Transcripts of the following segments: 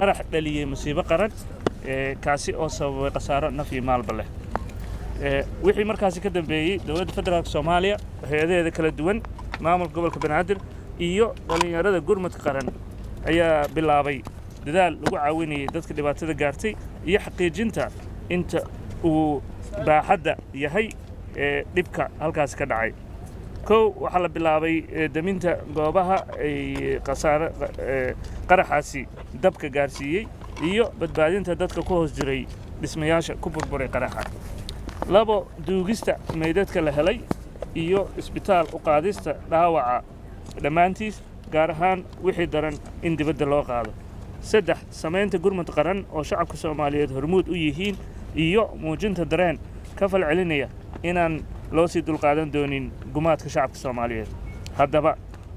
Qarax dhaliyey musiibo qaran, kaasi oo sababay khasaaro naf iyo maalba leh. Wixii markaasi ka dambeeyey, Dowladda Federaalka Soomaaliya, hay-adaheeda kala duwan, maamulka gobolka Banaadir iyo dhallinyarada gurmadka qaran ayaa bilaabay dadaal lagu caawinayay dadka dhibaatada gaartay iyo xaqiijinta inta uu baaxadda yahay ee dhibka halkaasi ka dhacay. Kow, waxaa la bilaabay deminta goobaha ay khasaare qaraxaasi dabka gaarsiiyey iyo badbaadinta dadka ku hoos jiray dhismayaasha ku burburay qaraxa. Labo, duugista meydadka la helay iyo isbitaal u qaadista dhaawaca dhammaantiis, gaar ahaan wixii daran in dibadda loo qaado. Saddex, samaynta gurmud qaran oo shacabka Soomaaliyeed hormuud u yihiin iyo muujinta dareen ka falcelinaya inaan loo sii dulqaadan doonin gumaadka shacabka Soomaaliyeed. Haddaba,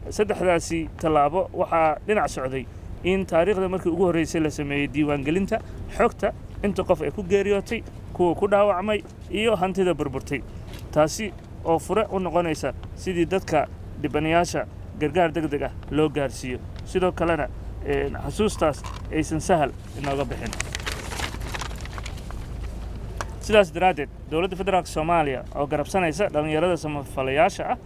saddexdaasi tallaabo waxaa dhinac socday in taariikhda markii ugu horreysay la sameeyey diiwaangelinta xogta inta qof ee ku geeriyootay, kuwa ku dhaawacmay iyo hantida burburtay, taasi oo fure u noqonaysa sidii dadka dhibanayaasha gargaar deg deg ah loo gaarsiiyo, sidoo kalena xasuustaas aysan sahal inooga bixin. Sidaas daraaddeed, Dowladda Federaalka Soomaaliya oo garabsanaysa dhallinyarada samafalayaasha ah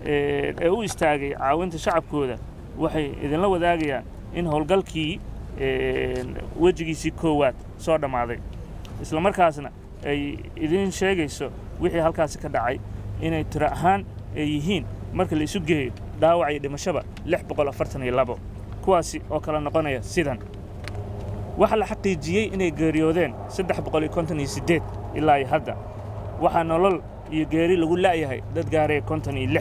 ee u istaagay caawinta shacabkooda waxay idinla wadaagayaan in howlgalkii wejigiisii koowaad soo dhammaaday, isla markaasna ay idin sheegayso wixii halkaasi ka dhacay inay tiro ahaan ay yihiin, marka la isu geeyo dhaawac iyo dhimashaba, 642, kuwaasi oo kala noqonaya sidan: Waxaa la xaqiijiyey inay geeriyoodeen 358 ilaa iyo hadda. Waxaa nolol iyo geeri lagu la'yahay dad gaaraya 56.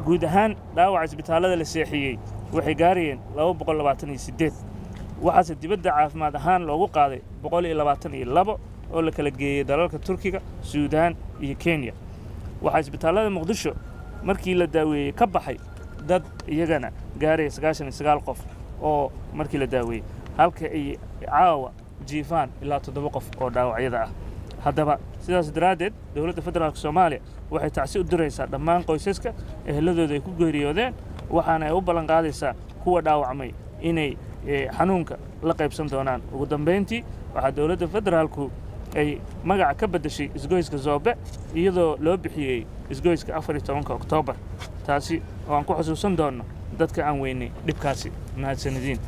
Guud ahaan dhaawaca isbitaallada la seexiyey waxay gaarayeen 228, waxaase dibadda caafimaad ahaan loogu qaaday 122 oo la kala geeyey dalalka Turkiga, Suudaan iyo Kenya. Waxaa isbitaallada Muqdisho markii la daaweeyey ka baxay dad iyagana gaaraya 99 qof oo markii la daaweeyey, halka ay caawa jiifaan ilaa toddoba qof oo dhaawacyada ah. Haddaba, sidaas daraaddeed, Dowladda Federaalka Soomaaliya waxay tacsi u diraysaa dhammaan qoysaska eheladooda ay ku geeriyoodeen, waxaana ay u ballan qaadaysaa kuwa dhaawacmay inay xanuunka la qaybsan doonaan. Ugu dambayntii, waxaa Dowladda Federaalku ay magaca ka beddeshay isgoyska Zoobe, iyadoo loo bixiyey isgoyska 14-ka Oktoobar, taasi oo aan ku xusuusan doonno dadka aan weynay dhibkaasi. Mahadsanidin.